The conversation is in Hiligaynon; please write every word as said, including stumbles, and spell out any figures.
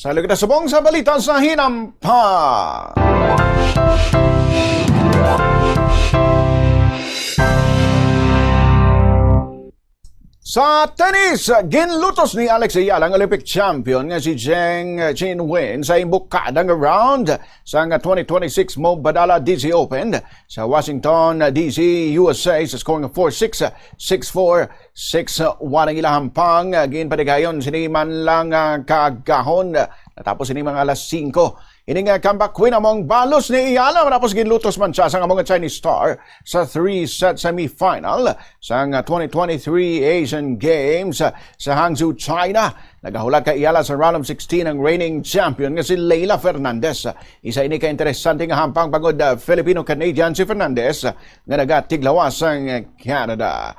Sa lugod na subong sa balita sa hinampa. Sa tennis, ginlutos ni Alex Ayala ang Olympic champion nga si Zheng Qinwen sa imbukada nga round sang twenty twenty-six Mubadala D C Open sa Washington, D C, U S A, sa score nga four six, six four, six one. Ang ila hampang, ah, ginpatigayon sini man lang, ah, kagahon. Natapos sini mga alas singko. Ini nga comeback win among balos ni Ayala, tapos ginlutos man siya sang among Chinese star sa three-set semifinal sang, ah, twenty twenty-three Asian Games, ah, sa Hangzhou, China. Nagahulat kay Ayala sa round of sixteen ang reigning champion nga si Leylah Fernandez. Isa ini ka interesante nga hampang bangod, ah, Filipino-Canadian si Fernandez, ah, nga nagatiglawas sang Canada.